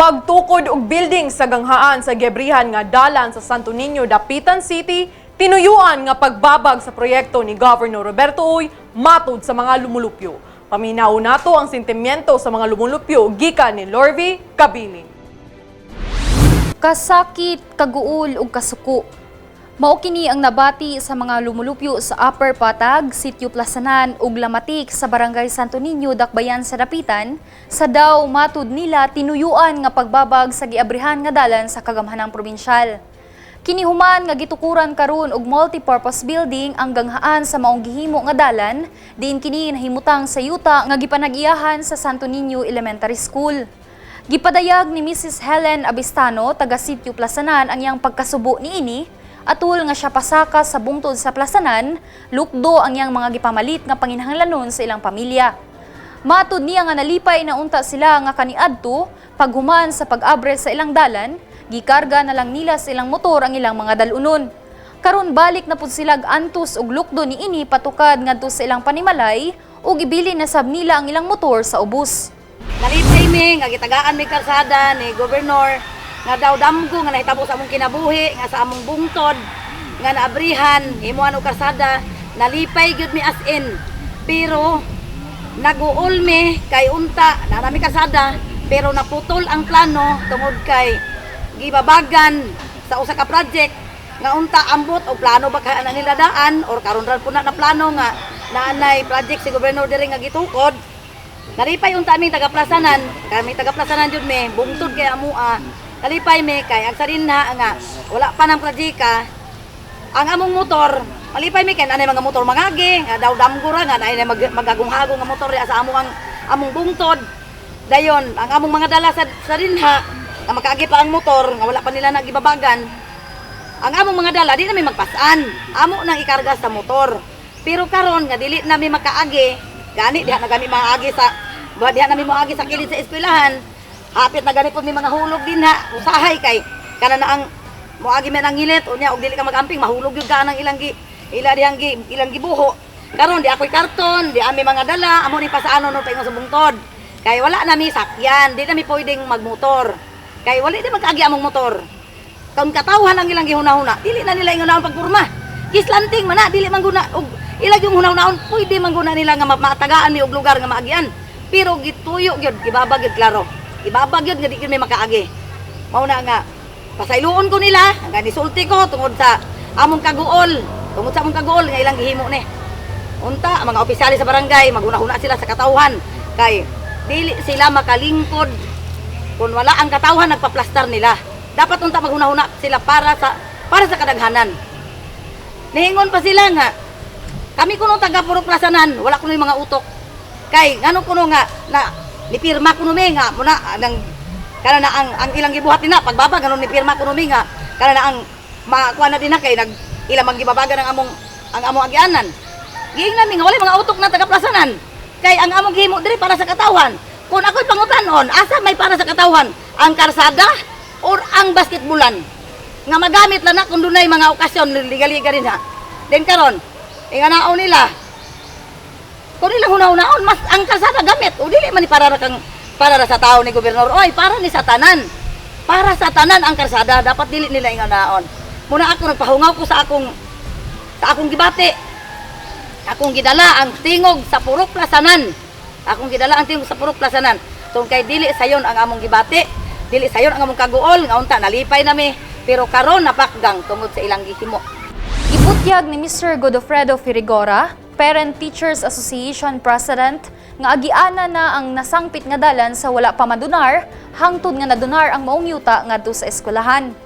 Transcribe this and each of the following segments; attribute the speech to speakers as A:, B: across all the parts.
A: Pagtukod og building sa ganghaan sa giabrihan nga dalan sa Santo Niño, Dapitan City, tinuyuan nga pagbabag sa proyekto ni Governor Roberto Uy, matud sa mga lumulupyo. Paminaw nato ang sentimiento sa mga lumulupyo gikan ni Lorvi Kabilin.
B: Kasakit, kaguol ug kasuko. Mao kini ang nabati sa mga lumulupyo sa Upper Patag, Sitio Plasanan ug Lamatik sa Barangay Santo Niño, Dakbayan sa Dapitan, sa daw matud nila tinuyuan nga pagbabag sa giabrihan nga dalan sa kagamhanang probinsyal. Kini human nga gitukuran karon og multipurpose building ang ganghaan sa maong gihimo nga dalan, diin kini nahimutang sa yuta nga gipanag-iyahan sa Santo Niño Elementary School. Gipadayag ni Mrs. Helen Abistano, taga Sitio Plasanan, ang iyang pagkasubo niini, atul nga siya pasaka sa bungtod sa Plasanan, lukdo ang iyang mga gipamalit nga panginahanglanon sa ilang pamilya. Matud niya nga nalipay na unta sila nga kaniadto, paghuman sa pag-abre sa ilang dalan, gikarga na lang nila sa ilang motor ang ilang mga dalunon. Karon balik na pud sila antos og lukdo niini patukad ngadto sa ilang panimalay ug ibili na sab nila ang ilang motor sa ubos.
C: Nalipay mi nga gitagaan mi karsada ni Gobernador nga daw damgo nga nahitabo sa among kinabuhi nga sa among bungtod nga naabrihan himuan og karsada. Nalipay gyud mi as in, pero naguol mi kay unta na nami karsada pero naputol ang plano tungod kay gibabagan sa usa ka project nga unta ambot og plano ba kay ana nila daan or karon ra po na na plano nga naanay project si Gobernador diri nga gitukod. Nalipay unta aming taga-Plasanan, kami taga-Plasanan jud mi, bungtod kay amua. Nalipay mi kay ang sarinha nga wala pa ng projeka. Ang among motor, malipay mi kay naanay mga motor mangagi, nga daw damgo ra nga naay mag, magagong-hagong nga motor diha sa among ang among bungtod. Dayon, ang among mga dala sa dinha, nga makaagi pa ang motor, nga wala pa nila nagibabagan. Ang among mga dala, di nami magpasan. Amo nang ikarga sa motor. Pero karon nga dili nami makaagi, gani diha na gami maagi sa diha nami moagi sa kilid sa eskwelahan. Hapit na gani pud mi mga hulog dinha, usahay kay kana na ang moagi man ang ngilit unya og dili ka magamping mahulog gyud ka nang ilang gi ila dihang gi ilang gibuho. Karon di ako'y karton, di ami mga dala, amo ni pasaano no paingon sa bungtod. Kay wala nami sakyan, di nami pwedeng magmotor. Kay wala di magkaagi among motor. Kung katawhan ang ilang gihuna-huna, dili na nila ingon pagpurma. Gislanting man na, dili man guna og ilang yung hunahunahon, pwede man guna nila nga matagaan mi og lugar nga maagian. Pero gituyo gyud, gibabag gyud klaro. Gibabag gyud nga di gyud may makaagi. Mao na nga pasayloon ko nila, nga nisulti ko tungod sa among kaguol, tungod sa among kaguol nga ilang gihimo ni. Unta, ang mga opisyales sa barangay, maghuna-huna sila sa katawhan kay dili sila makalingkod kung wala ang katawhan nagpaplastar nila. Dapat unta maghuna-huna sila para sa kadaghanan. Niingon pa sila nga kami kuno taga Purok Plasanan, wala kuno yung mga utok. Kay ngano kuno nga na nipirma kuno mi nga muna nang kana na ang ilang gibuhat nila pagbaba ganon nipirma kuno mi nga kana na ang makuha na din na kay nag ilang manggibabagan ang among agianan. Giingnan mi nga wala mga utok na taga Plasanan. Kay ang among gihimo diri para sa katawhan. Kung ako'y pangutanon, asa may para sa katawhan? Ang karsada or ang basketbulan? Nga magamit lang na kung dunay mga okasyon, liga-liga din ha. Then karon, inganaon nila. Kung nilang hunahunaon, mas ang kalsada gamit. O dili man ni para ra kang para ra sa tao ni Gobernador. Oy, para ni sa tanan. Para sa tanan ang kalsada, dapat dili nila inganaon. Muna ako nagpahungaw ko sa akong gibati. Akong gidala ang tingog sa Purok Plasanan. Akong gidala ang tingog sa Purok Plasanan. So kay dili sayon ang among gibati, dili sayon ang among kaguol, nga unta nalipay nami, pero karon napakgang tungod sa ilang gihimo.
B: Gibutyag ni Mr. Godofredo Firigora, Parent Teachers Association President, nga agiana na ang nasangpit nga dalan sa wala pa madunar, hangtod nga nadunar ang maong yuta ngadto sa eskwelahan.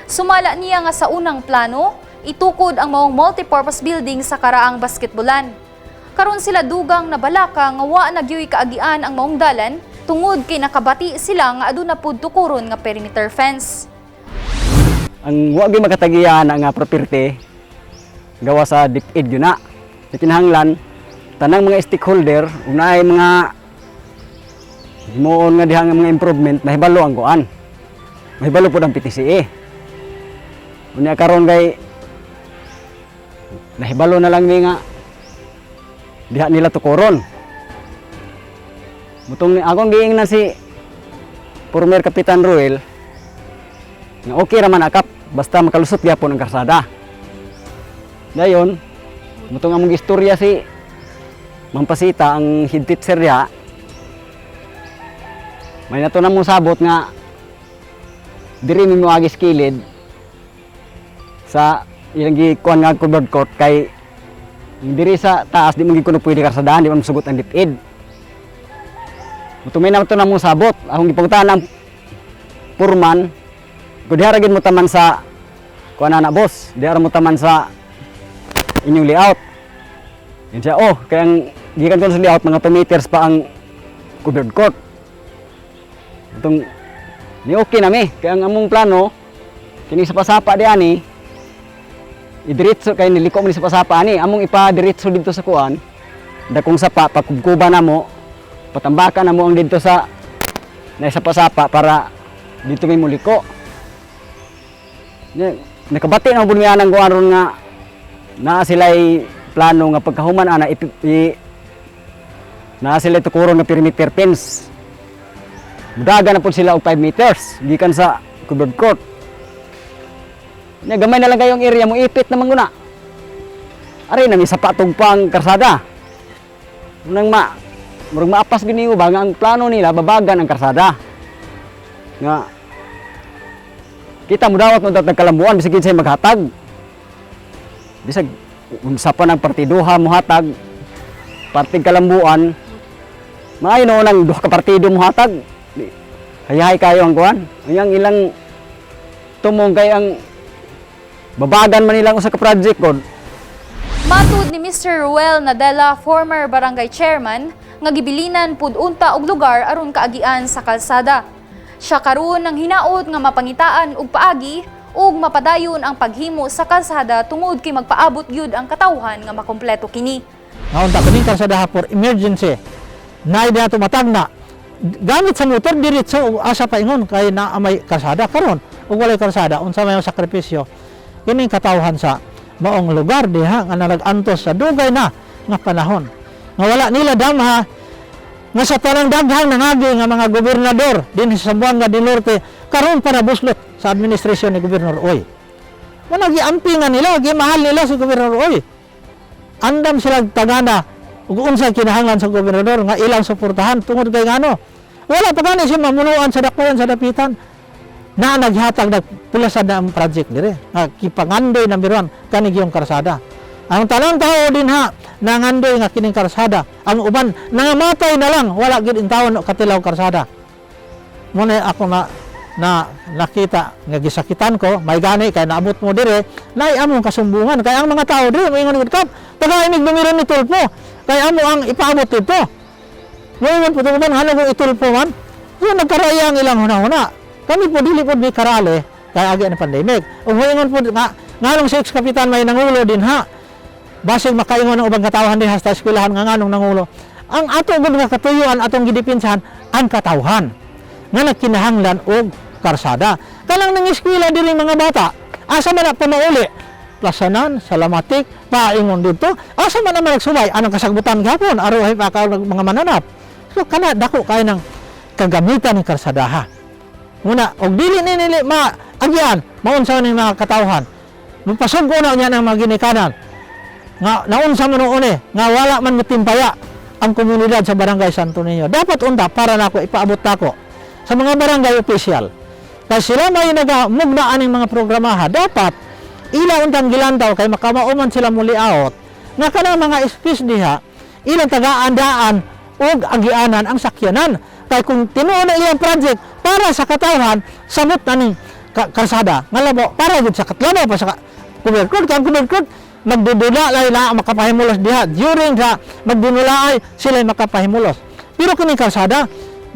B: Sumala niya nga sa unang plano, itukod ang maong multipurpose building sa karaang basketbolan. Karon sila dugang nabalaka nga wa na gyuy kaagian ang maong dalan tungod kay nakabati sila nga aduna pud tukuron nga perimeter fence.
D: Ang wa gyud makatagian nga property gawa sa DepEd yun na. Kinahanglan tanang mga stakeholder ug naay mga himuon nga diha nga mga improvement mahibalo ang kuan. Mahibalo pud ang PTCA. Unya karon kay nahibalo na lang mi nga diha nila tukuron. Mutong akong giingnan si former Kapitan Ruel nga okay ra man akap basta makalusot gyapon ang karsada. Dayon, mutong among istorya si Mampasita, ang head teacher diha. May nato na mong sabot nga diri mi moagi sa kilid sa ilang gikuan nga covered court kay diri sa taas di man gid kuno pwede karsadahan, di man sugot ang DepEd. Muto may nato na mong sabot, akong gipangutahan ang purman kung diha ra gid mo taman sa kuan na, boss, diha ra mo taman sa inyong layout. Yun siya, oh, kaya ang gikan ko sa layout, mga 2 meters pa ang covered court. Itong, ni okay na mi, kaya ang among plano, kini sa pasapa di ani, idiretso kay niliko man ni sa pasapa ani, among ipa-diretso dito sa kuan, dakong sapa, pagkubkuba na mo, patambakan na mo ang dito sa na sa pasapa para dito may muliko. Nakabati na mo ang kuan ron nga naa sila'y plano nga pagkahuman ana naa sila'y tukuron nga perimeter fence. Mudaga na pud sila og 5 meters gikan sa covered court. Nya gamay na lang kayong area mo ipit naman guna. Ari na mi sa patog pa ang karsada. Nang ma murag maapas gini ba nga ang plano nila babagan ang karsada. Nga kita mo dawat mo datag kalambuan bisag kinsay maghatag. Bisag unsa pa ng partiduha mohatag, parting kalambuan, maayo noon ang duha ka partido mohatag. Hayahay kayo ang kuan. Ang ilang tumong kay ang babagan man nilang usa ka project god.
B: Matud ni Mr. Ruel Nadela, former barangay chairman, nga gibilinan pud unta og lugar aron kaagian sa kalsada. Siya karon ang hinaot nga mapangitaan og paagi ug mapadayon ang paghimo sa kalsada tungod kay magpaabot gyud ang katawhan nga makumpleto kini.
E: Nga unta kining karsada for emergency. Naay diha tumatag na gamit sa motor diretso ug asa pa ingon kay naa may karsada. Karon ug walay karsada, unsa may sakripisyo kining katawhan sa maong lugar diha nga nag-antos sa dugay na nga panahon nga wala nila damha nga sa tanang daghang nangagi nga mga gobernador din sa Zamboanga del Norte, karon para buslot sa administrasyon ni Gobernador Uy. Wala giampi nga nila, gimahal nila si Gobernador Uy. Andam sila tagana ug unsay kinahanglan sa gobernador nga ilang suportahan tungod kay ngano wala pa gani siya mamunuan sa Dakbayan sa Dapitan na naghatag nagpulasan na ang project dire nga kipangandoy number 1 kani yung karsada. Ang tanang tao din ha nangandoy nga kining karsada, ang uban nangamatay na lang wala gid intawon og katilaw karsada. Muna ako na na nakita nga gisakitan ko may gani kay naabot mo dire nay among kasumbungan kay ang mga tao dire moingon gud, "Kap, taga imig numero ni Tulfo kay amo ang ipaabot dito." Moingon po man halo kung itulfo man. So nagkaraya ang ilang hunahuna. Kami po dili po mi karale kay agi ang pandemic ug moingon po nga nganong si ex-kapitan may nangulo din ha, basig makaingon ang ubang katawhan din hasta eskwelahan nga nganong nangulo. Ang ato gud nga katuyuan, atong gidipinsahan ang katawhan nga nagkinahanglan og karsada. Kanang nang eskwela diri mga bata, asa man na pamauli? Plasanan, Salamatik, paingon dito. Asa man na magsubay? Anong kasagbutan gihapon? Arohay pa ka mga mananap. So kana dako kay ng kagamitan ng karsadaha. Muna, og dili ni nili ma agyan, maunsa ni mga katawhan. Mapasugko na niya ng mga ginikanan. Nga naunsa man noon eh, nga wala man matimpaya ang komunidad sa Barangay Santo Niño. Dapat unta para nako ipaabot nako sa mga barangay official. Kasi sila may nagamugna aning mga programaha, dapat ila untang gilantaw kay makamauman sila muli out nga kanang mga space diha ilang tagaan-daan og agianan ang sakyanan kay kung tinuod na ilang project para sa katawhan, samot na ning karsada nga labo para gud sa katlabo pa sa covered court, kay ang covered court magdudula lay na makapahimulos diha during sa magdunula ay sila makapahimulos, pero kining karsada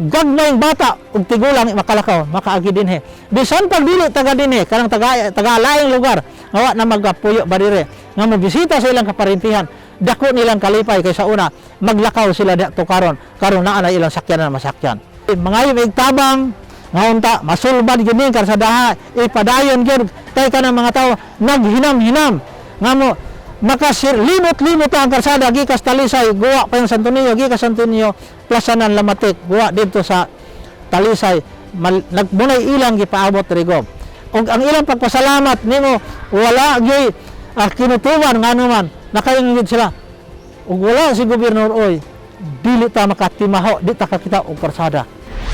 E: gagmayng bata ug tigulang makalakaw makaagi dinhi bisan pag dili taga dinhi, kanang taga taga laing lugar nga wa na magapuyo ba dire nga mobisita sa ilang kaparentihan, dako nilang kalipay kay sa una maglakaw sila dito, karon karon naa na ilang sakyanan na masakyan. Mangayo mig tabang nga unta masulbad gyud ning karsadaha, ipadayon gyud kay kanang mga tawo naghinam-hinam nga mo makasir limot-limot ang karsada gikas Talisay guwa pa yung Santo Niño, gikas Santo Niño, Plasanan, Lamatik, guwa dito sa Talisay. Nagmunay ilang gipaabot diri, Gob. Ug ang ilang pagpasalamat nimo wala gyud kinutuban, ngano man nakaingon gyud sila. Ug wala si Gobernador Uy, dili ta makatimaho, di ta kakita og karsada.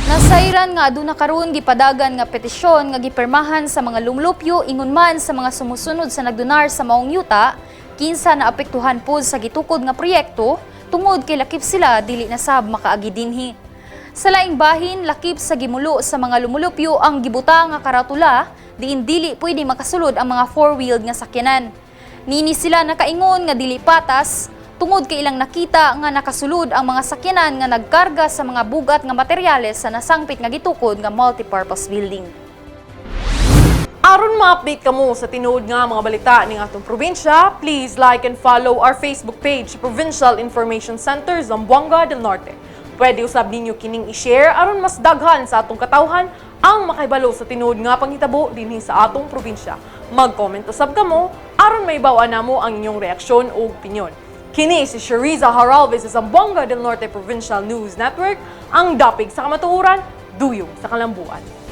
B: Nasayran nga aduna karon gipadagan nga petisyon nga gipirmahan sa mga lumlupyo ingon man sa mga sumusunod sa nagdonar sa maong yuta kinsa naapektuhan pod sa gitukod nga proyekto tungod kay lakip sila dili na sab makaagi dinhi. Sa laing bahin, lakip sa gimulo sa mga lumulupyo ang gibuta nga karatula diin dili pwede makasulod ang mga four-wheeled nga sakyanan. Nini sila nakaingon nga dili patas tungod kay ilang nakita nga nakasulod ang mga sakyanan nga nagkarga sa mga bugat nga materyales sa nasangpit nga gitukod nga multipurpose building.
A: Aron ma-update kamo sa tinuod nga mga balita ning atong probinsya, please like and follow our Facebook page, Provincial Information Center, Zamboanga del Norte. Pwede usab ninyo kining i-share aron mas daghan sa atong katawhan ang makahibalo sa tinuod nga panghitabo dinhi sa atong probinsya. Mag-comment usab kamo aron maibaw-an namo ang inyong reaksyon ug opinyon. Kini si Shariza Haralves sa Zamboanga del Norte Provincial News Network, ang dapig sa kamatuoran, duyong sa kalambuan.